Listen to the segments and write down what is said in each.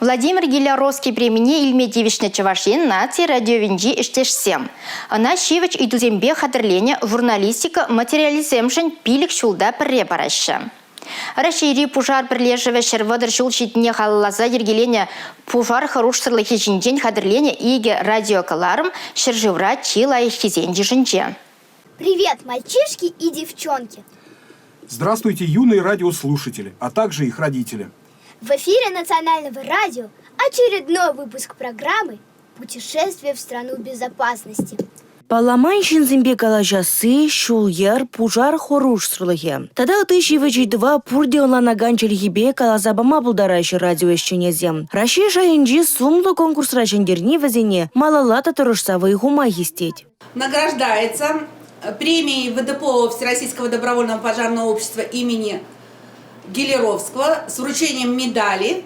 Владимир Гиляровский премине илме тивӗҫнӗ Чӑваш Ен наци радиовӗнчи ӗҫтешсем. Ӑна ҫивӗч ыйтусемпе хатӗрленӗ журналистика материалӗсемшӗн пилӗк ҫулта пӗрре параҫҫӗ. Раҫҫейри пушар пӗрлешӗвӗ 130 ҫул ҫитнине халалласа йӗркеленӗ пушар хӑрушсӑрлӑхӗ ҫинчен хатӗрленӗ икӗ радиокӑларӑм ҫӗршывра чи лайӑххисен йышӗнче. Привет, мальчишки и девчонки! Здравствуйте, юные радиослушатели, а также их родители. В эфире Национального радио очередной выпуск программы «Путешествие в страну безопасности». Палламан ҫынсемпе калаҫасси, ҫул-йӗр, пушар хӑрушсӑрлӑхӗ тата ытти ҫивӗч ыйтӑва пурте ӑнланакан чӗлхепе каласа пама пултараҫҫӗ радио ӗҫченӗсем. Раҫҫей шайӗнчи сумлӑ конкурсра ҫӗнтерни вӗсене малалла та тӑрӑшса вӑй хума хистет. Награждается премией ВДПО Всероссийского добровольного пожарного общества имени Гелеровского с вручением медали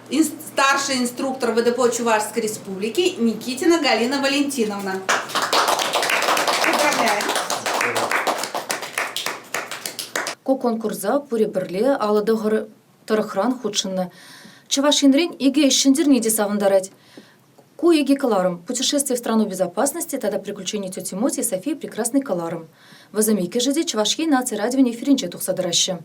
старший инструктор ВДПО Чувашской Республики Никитина Галина Валентиновна. Поздравляем! Ку конкурса пурӗ пӗрле 59 тӑрӑхран хутшӑннӑ. Чӑваш Енрен икӗ ӗҫ ҫӗнтерни те савӑнтарать. Ку икӗ кӑларӑм «Путешествие в страну безопасности» тата «Приключения тети Моти и Софии Прекрасной» кӑларӑм. Вӗсем иккӗшӗ те Чӑваш Ен наци радиовӗн эфирӗнче тухса тӑраҫҫӗ.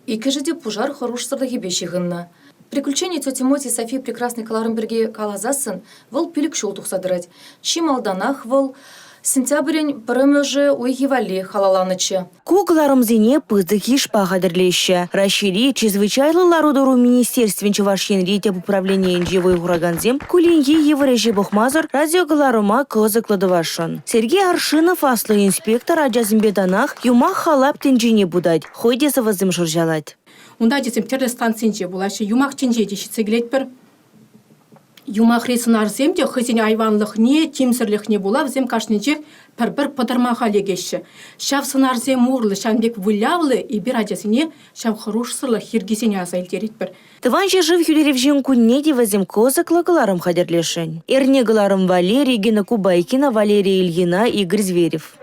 Иккӗшӗ те пушар хӑрушсӑрлӑхӗпе ҫыхӑннӑ. «Приключения тети Моти и Софии Прекрасной» кӑларӑм пирки каласассӑн вӑл пилӗк ҫул тухса тӑрать. Чи малтанах вӑл сентябрӗн пӗрремӗшӗ уйӑхӗ валли халалланӑччӗ. Ку кӑларӑмсене пысӑк йышпа хатӗрлеҫҫӗ. Раҫҫейри чрезвычайлӑ лару-тӑру министерствин Чӑваш Енри тӗп управленийӗнче вӑй хуракансем кулленхи йывӑр ӗҫе пӑхмасӑр радиокӑларӑма кӑсӑклӑ тӑвасшӑн. Сергей Аршинов аслӑ инспектор ачасемпе танах юмах-халап тӗнчине путать, хӑй те сӑвӑсем шӑрҫалать. Унта ачасем тӗрлӗ станцинче пулаҫҫӗ, юмах тӗнче те ҫитсе килетпӗр. Юмахри сӑнарсем те хӑйсен айванлӑхне, тимсӗрлӗхне пула вӗсем кашнинчех пӗр-пӗр пӑтӑрмаха лекеҫҫӗ. Ҫав сӑнарсем урлӑ ҫавӑн пек вылявлӑ эпир ачасене ҫав хӑрушсӑрлӑх йӗркисене аса илтеретпӗр. Тӑван ҫӗршыв хӳтӗлевҫин кунне те вӗсем кӑсӑклӑ кӑларӑм хатӗрлесшӗн. Эрне кӑларӑм валли Регина Кубайкина, Валерия Ильина, Игорь Зверев.